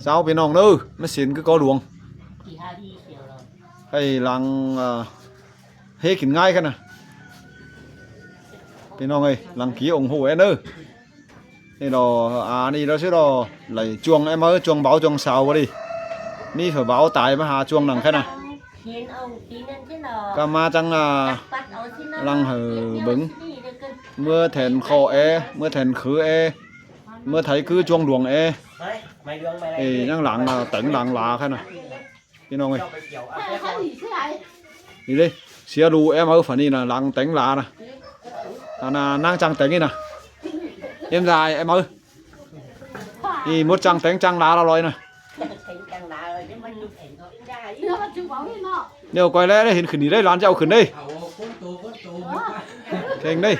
ເຈົ້າພີ່ນ້ອງເດີ ມາສິນຄືເກົາຫຼວງ ໃຫ້ຫຼັງ ເອີ ເຮັດກິນງ່າຍຂະໜາດ ພີ່ນ້ອງເອີຍ ຫຼັງກີອົງໂຫແອເດີ ນີ້ດອກ ອາ ນີ້ດອກຊິດອກ ໄຫຼຈວງແອມເອີ ຈວງເບົາຈວງສາວບໍ່ດີ ມີຜູ້ບ່າວຕາຍມາຫາຈວງໜັງຂະໜາດ ກໍມາຈັ່ງ ອາ ຫຼັງໃຫ້ເບິ່ງ ເມື່ອແທນຄໍແອ ເມື່ອແທນຄືແອ ເມື່ອໄທຄືຈວງຫຼວງແອ ເອີ ຍັງຫຼັງ ອາ ແຕງຫຼັງຫຼາຂະໜາດ ພີ່ນ້ອງເອີຍ ນີ້ເດ້ ເສຍຫຼູແອມເອີ ຝານີ້ນະ ຫຼັງແຕງຫຼານະ ອັນນະ ນາງຈ້າງແຕງນີ້ນະ ເອັມໄດ້ແອມເອີ ນີ້ໝົດຈ້າງແຕງຈ້າງຫຼາລະລອຍນະ ດຽວກ່ອຍແລໄດ້ເຫັນຂຶ້ນນີ້ໄດ້ ຫຼານຈະເອົາຂຶ້ນເດ້ ເກັ່ງເດ້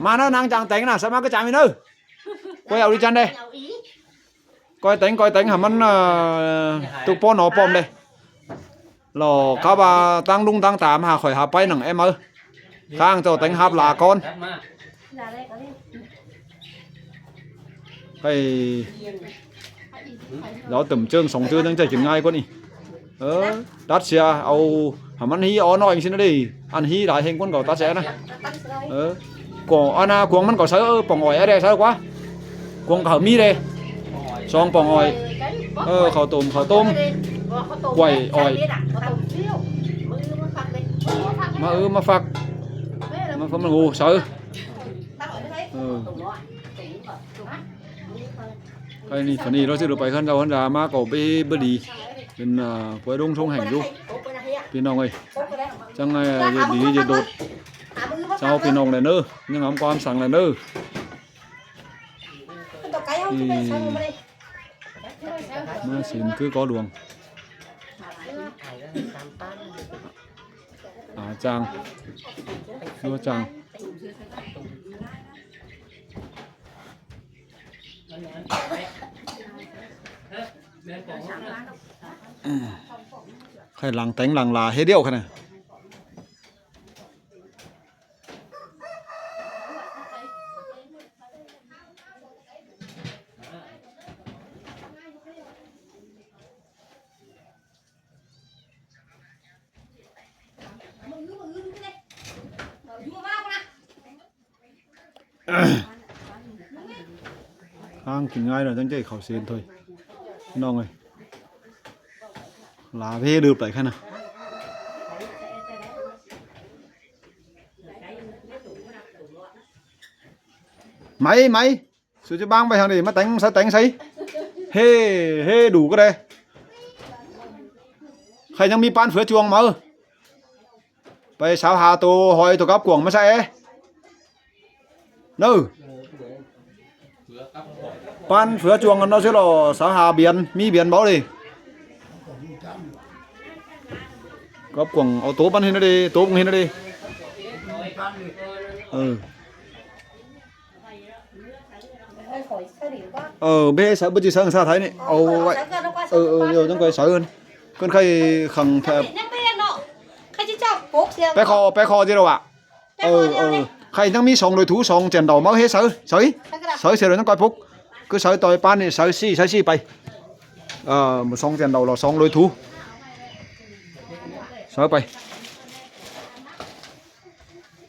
ມາເດີນາງຈ້າງແຕງນະ ສາມາດກະຈາຍແມ່ນເດີ ກ່ອຍເອົາດີຈັນເດ້ ກ້ອຍແຕງ ກ້ອຍແຕງໃຫ້ມັນ ເອີ ຕຸກປ້ອນຫໍປ້ອມເດ້ ລໍຂ້າວ່າຕັ້ງລຸງຕັ້ງຕາມຫາຂ້ອຍຫາໄປໜັງແອມເອີ ຂ້າງເຈົ້າແຕງຮັບລາກ່ອນ ໃຫ້ລາວເຕີມເຈິງສອງເທື່ອ ຈັ່ງຈະກິນງ່າຍກວ່ານີ້ ເອີ ຕັດເສຍ ເອົາໃຫ້ມັນຮີອ່ອນໜ້ອຍຈັ່ງຊີ້ນະເດ້ ອັນຮີຫຼາຍແຮງກວ່າເກົ່າຕັດແສນະ ເອີ ກວາງອັນນາ ກວາງມັນກໍໃສ່ ເອີ ປອງອ້ອຍແອແດໃສ່ກວ່າ ກວາງເຂົາມີເດ້ ສອງປອງອ້ອຍ ເອີ ເຂົ້າຕົ້ມ ເຂົ້າຕົ້ມ ກ້ວຍອ້ອຍ ມາ ເອີ ມາຟັກ ມາຟັກ ມັນ ໂອ້ ໃສ່ ເອີ ໃຜນີ້ ໃຜນີ້ ລາວຊິໄປເຮືອນເກົ່າເຮືອນດາມາກໍເບ ເບດີ ເປັນ ອາ ກວຍດົງຊົງແຫ່ງຢູ່ ພີ່ນ້ອງເອີຍ ຈັ່ງໃຫ້ເຮັດດີເຮັດໂດດ ເຈົ້າພີ່ນ້ອງແຫຼະເນີ ຍັງຫາມຄວາມສັງແຫຼະເນີ ມາສິນຄືກໍຫຼວງ ອາ ຈ້າງ ຄືວ່າຈ້າງ ໃຫ້ຫຼັງແຕງຫຼັງຫຼາເຮັດດຽວຂະໜາດ ຫາກິນງ່າຍເນາະ ຈັ່ງໃຈເຂົ້າເຊນຖ້ວຍ ນ້ອງເອີຍ ຫຼາເພດືບໄປຂະໜາດ ໄໝ ໄໝ ສູຈະບາງໄປທາງນີ້ ມາແຕງໃສ່ ແຕງໃສ່ ເຮ ເຮດູກະໄດ້ ໃຄຍັງມີປານເຟືອຈວງມາ ໄປຊາວຫ້າໂຕ ຮ້ອຍໂຕກັບກວາງມາໃສ່ ເນີ ປານເຟືອຈວງກັນເນາະ ຊິລໍຊາວຫ້າບຽນ ມີບຽນບໍ່ເດ ກັບກວາງ ເອົາໂຕປານເຫັນເດ ໂຕປານເຫັນເດ ເອີ. ເອີ ເບສາ ເບຈິສັງສາໄທນີ້ ເອົາໄວ້ ເອີ ເອີ ເອີ ຈັ່ງໄປສາເອີ້ນ ເກີນໄຄຂັງແຖບ ຍັງໄປເນາະ ໄຄຊິຈັບປົກສຽງ ໄປຂໍ ໄປຂໍຕິລະວະ ເອີ ເອີ ໄຄຍັງມີສອງໂດຍທູ ສອງແຈນດອກ ມາເຮັດສາ ສາ ສາ ສາ ສາ ຍັງໄກປຸກ ຄືສາຕໍ່ໄປປານນີ້ ສາ ສີ່ ສາ ສີ່ ໄປ ເອີ ສອງແຈນດອກ ລະສອງໂດຍທູ ສາໄປ.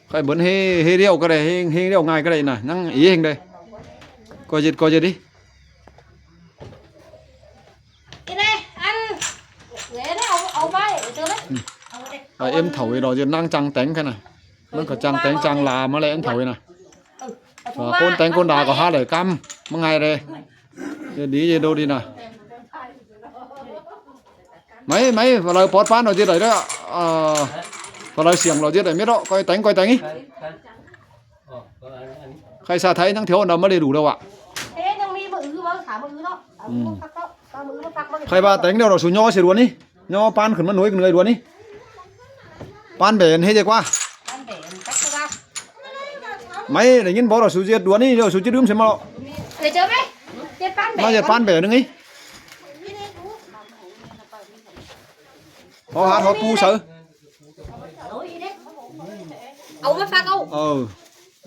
ໄຄເບິ່ນເຮ ເຮດຽວກໍໄດ້ ເຮ ເຮດຽວງ່າຍກໍໄດ້ນະ ຍັງອີກເດ້ ກໍເຈັດ ກໍເຈັດຕິ ອີເດ້ ອັນ ເດ້ ເອົາ ເອົາໄວ້ ເຈີເດ້ ອືມ ເອົາເອັມເຖົ້າອີດອກ ຈະນັ່ງຈັງແຕງກັນນະ ມັນກໍຈັງແຕງຈັງລາມາແລ້ວ ເອັມເຖົ້າອີນະ ເອີ ເອີ ຄົນແຕງຄົນດາກໍຫາໄດ້ກຳ ມັນງ່າຍເດ້ ເຮັດດີ ເຮັດໂດດີນະ ໄໝ ໄໝ ວ່າລາວປອດປານເອົາຈິດໄດ້ເດີ ເອີ ວ່າລາວສຽງລາວຈິດໄດ້ເມັດເນາະ ກອຍແຕງ ກອຍແຕງອີ ໄຄສາໄທຍັງແຖວນຳມາໄດ້ດູແລ້ວວະ ເອີ ຍັງມີມື້ອື່ນ ມື້ອື່ນເນາະ ອືມ ມື້ອື່ນມາຟັກເນາະ ມື້ອື່ນມາຟັກ ໄຄວ່າແຕງແລ້ວເນາະ ສູຍໍໃສ່ດວນນີ້ ຍໍປານຂຶ້ນມາໜ່ວຍໜຶ່ງໄດ້ດວນນີ້ ປານແບນເຮັດຈັກວ່າ ປານແບນຈັກວ່າ ໄໝ ໄດ້ຍິນບໍ່ລະ ສູເຈັດດວນນີ້ ເຈົ້າສູຈະດື່ມໃສ່ມາເນາະ ເອີ ເຈີໄໝ ເຈັດປານແບນ ມາເຈັດປານແບນໜຶ່ງນີ້ ເອົາຫາທອດປູໃສ່ ເອົາມາຟັກເອົາ ເອີ.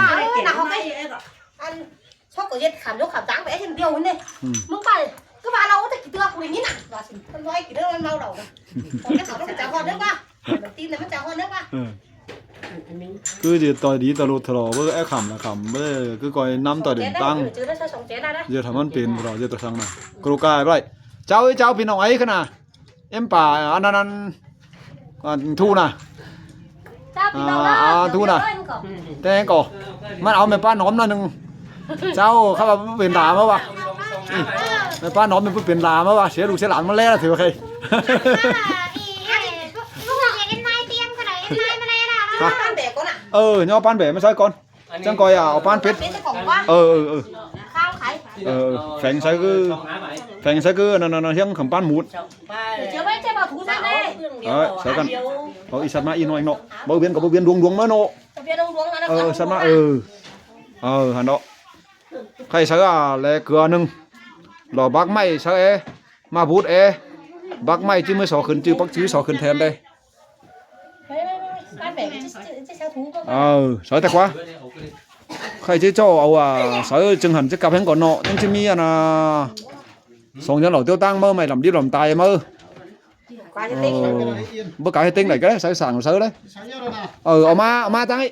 ອ່າ ເອີ ນະ ເຮົາໄປ ອັນ ຊອກກໍເຮັດຂາມຍົກຂາມຕາງໄປເຊັ່ນດຽວນີ້ ອືມ ມຶງໄປ ຄືວ່າລາວຈະກິນເທື່ອ ກູໄດ້ຍິນນະ ວ່າຊິ ມັນບໍ່ໃຫ້ກິນເດີ ມັນເມົາເຫຼົ້ານະ ຂອງເຈົ້າເຂົາຕ້ອງເປັນເຈົ້າຮອດເດີວ່າ ມັນຕີນນະ ມັນເຈົ້າຮອດເດີວ່າ ເອີ ຄືຊິຕໍ່ດີຕໍ່ລົດທະເລາະເບິ່ງ ແອຄຳນະຄຳເບິ່ງ ຄືກອຍນຳຕໍ່ເດີນຕັ້ງ ເອີ ເຈີໄດ້ສອງແສນນະ ເຮັດໃຫ້ມັນເປັນເດາະ ເຮັດຕໍ່ສັງນະ ກະໂລກາຍບໍ່ໄດ້ ເຈົ້າເອີຍ ເຈົ້າພີ່ນ້ອງໄອ້ຂະໜາດ ເອັມປ່າ ອັນນັ້ນ ອັນ ອັນທູນະ ເຈົ້າພີ່ນ້ອງເອີຍ ອ່າ ທູນະ ແຕ່ກໍ ມັນເອົາແມ່ປ້າໜອມໜ້ອຍໜຶ່ງ ເຈົ້າ ເຂົາວ່າເປັນຫຼາມາວ່າ ແມ່ປ້າໜອມເປັນ ເປັນຫຼາມາວ່າ ເສຍລູກເສຍຫຼານມາແລ້ວ ຖືວ່າໃຄ ເອີ ຍໍປານແບກມາໃສ່ກ່ອນ ຈັ່ງກ່ອຍເອົາປານເປັດ ເອີ ເອີ ເອີ ແຟງໃສ່ຄື ແຟງໃສ່ຄື ນັ້ນໆ ຮຽງຂຳປານໝູດ ເອີ ໃສ່ກັນ ເອົາອີສັດມາອີກໜ້ອຍເນາະ ບໍ່ວຽນກໍບໍ່ວຽນ ດວງໆ ມາເນາະ ເອີ ສັດມາ ເອີ ເອີ ຫັ້ນເນາະ ໄຂ່ໃສ່ ອາ ແລເກືອໜຶ່ງ ດອກບັກໄມ້ໃສ່ແອ ມາບູດແອ ບັກໄມ້ຈື່ມືສໍຂຶ້ນ ຈື່ປັກຈື່ສໍຂຶ້ນແທນເດ້ ເອີ ໃສ່ແຕ່ຂວາ ໃຄ່ຊິເຈາະເອົາ ອາ ໃສ່ຈຶ່ງຫັ້ນ ຈະກັບແຮງກ່ອນເນາະ ຈັ່ງຊິມີ ອັນນ່າ ສອງຢ່າງເຫຼົ່າຕຽວຕັ້ງເມີ ໄມ້ລຳດິບລຳຕາຍເມີ ເອີ ບໍ່ກາຍໃຫ້ເຕັງໄດ້ກໍໄດ້ ໃສ່ສ້າງໃສ່ເລີຍ ເອີ ເອົາມາ ເອົາມາຕັ້ງໃຫ້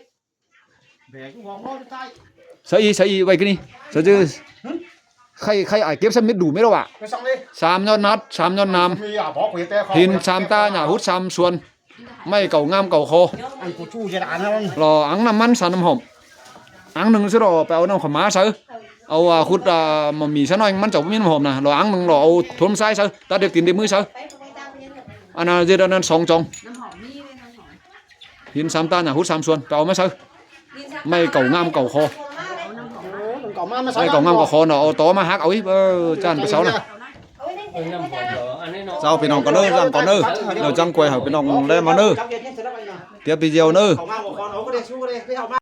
ແບກຫົວງອໄປໃຕ້ ໃສ່ອີກ ໃສ່ອີກ ໄວ້ຄືນີ້ ໃສ່ຈື່ ໄຂ່ ໄຂ່ອ້າຍເກັບໃສ່ເມັດດູເມັດລະວະ ໄປສ່ອງເລີຍ ສາມຍອດນັດ ສາມຍອດນ້ຳ ມີຢາບອກກູແຕ່ ຫີນສາມຕາ ຫຍ້າຮຸດສາມສ່ວນ ໄມ້ເກົ່າງາມເກົ່າຄໍ ອັນກູຈູ້ຈະດານຫັ້ນ ລໍອັງນ້ຳມັນ ສານນ້ຳຫອມ ອັງໜຶ່ງຊິລໍໄປເອົານ້ຳຂາວໝາໃສ່ ເອົາ ອາ ຂຸດ ອາ ໝໍ່ໝີ່ຊະໜ້ອຍ ມັນຈະບໍ່ມີນ້ຳຫອມນະ ລໍອັງໜຶ່ງລໍເອົາຖົມຊາຍໃສ່ ຕັດເລັບຕີນເລັບມືໃສ່ ອັນນັ້ນເຮັດອັນນັ້ນສອງຈອງ ຫີນສາມຕາ ຫຍ້າຮຸດສາມສ່ວນ ໄປເອົາມາໃສ່ ໄມ້ເກົ່າງາມເກົ່າຄໍ ເອີ ມັນເກົ່າມາ ມາໃສ່ ໄມ້ເກົ່າງາມເກົ່າຄໍເນາະ ເອົາຕໍມາຫັກເອົາອີກ ເອີ ຈານໄປເຊົານະ ເອີ ນ້ຳຫອມເນາະ ອັນນີ້ເນາະ ເຈົ້າ ພີ່ນ້ອງກໍເດີ ລ້າງກ່ອນເດີ ແລ້ວຈັ່ງກວຍໃຫ້ພີ່ນ້ອງແລມາເດີ ຕຽມໄປດຽວເດີ ເຂົ້າມາຫົວຄອນ ເອົາ ບໍ່ໄດ້ສູ້ ບໍ່ໄດ້ ໄປເຂົ້າມາ